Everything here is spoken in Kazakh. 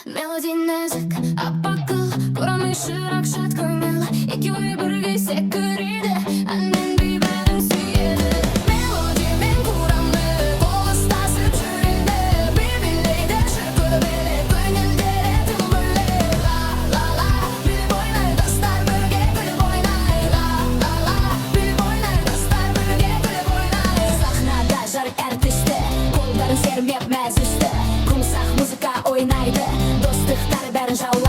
Мелоди нәзік, аппақ гүл. Курами шырақ, шат көңіл. Екеуі бірге секіреді, әнмен би бәрін сүйеді. Мелоди мен Курами қол ұстасып жүреді. Би билейді, жыр билеп, көңілдері тым бөлек. Ла ла ла, билеп ойнай достар, бірге күліп ойнай. Ла ла ла, билеп ойнай достар, бірге күліп ойнай. Сахнада жарық әртісті, қолдарын сермеп мәз үсті. Жұмсақ музыка ойнайды, достықтары бәрін жаулайды.